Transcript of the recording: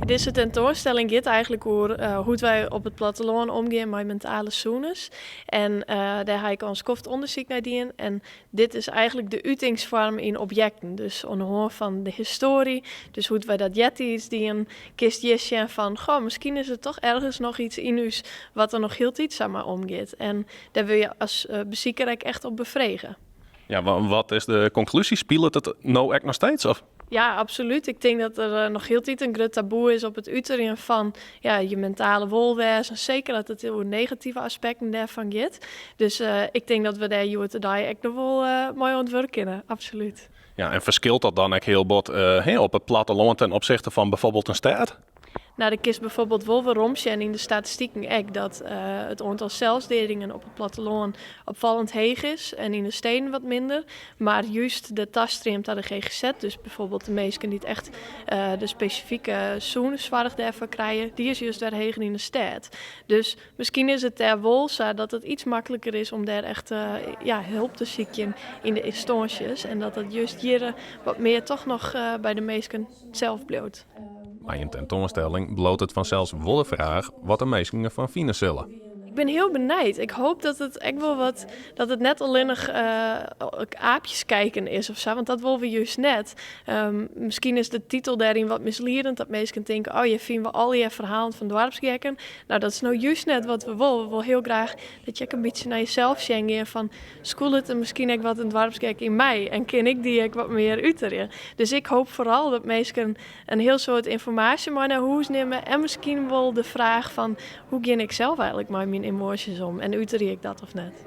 Dizze tentoanstelling giet eigentlik oer hoe't wy op it plattelân omgean mei mentale sûnens. En dêr ha ik al in skoft ûndersyk nei dien. En dit is eigentlik de utingsfoarm yn objekten. Dus oan de hân fan de histoarje, dus hoe't wy dat eartiids dienen, kinst hjir sjen fan, goh, miskien is der toch ergens noch iets yn ús wat der noch hieltyd sa mei omgiet. En dêr wurde je as besiker ek echt op befrege. Ja, wat is de konklúzje? Spilet it no ek noch steeds? Of? Ja, absolút. Ik tink dat der noch hieltyd in grut taboe is op it uterjen fan ja, je mentale wolwêzen. Seker as it oer negative aspekten dêrfan giet. Dus ik tink dat we dêr hjoed-de-dei ek noch wol mei oan it wurk kinne. Absolút. Ja, en ferskilt dat dan ek hiel bot op it plattelân ten opsichte fan bijvoorbeeld in stêd? Nou, der kinst bijvoorbeeld wol werom sjen yn de statistiken ek dat it oantal selsdeadingen op it plattelân opfallend heech is en yn de steden wat minder. Mar just de tastream ta de GGZ, dus bijvoorbeeld de minsken dy't echt de spesifike sûnenssoarch dêrfoar krije, dy is just wer heger yn de stêd. Dus miskien is it dêr wol sa dat it iets makliker is om dêr echt ja, help te sykjen yn de ynstânsjes en dat dat just hjir wat mear toch noch by de minsken sels bliuwt. Mei in tentoanstelling bliuwt it fansels wol de fraach wat de minsken derfan fine sille. Ik bin hiel benijd. Ik hoop dat it ek wol wat, dat it net allinnich aapjes kijken is of sa, want dat wolle we just net. Miskien is de titel dêryn wat misliedend, dat minsken tinke, oh, hjir fine we allegear ferhalen fan doarpsgekken. Nou, dat is no just net wat we wolle. We wolle hiel graach dat je ek in bytsje nei jesels sjen gean fan, skûlet der miskien ek wat in doarpsgek yn my en kin ik dy ek wat mear uterje. Dus ik hoop foaral dat minsken in hiel soad ynformaasje mei nei hûs nimme en miskien wol de fraach fan hoe gean ik sels eigentlik mei myn emoasjes om en uterje ik dat of net.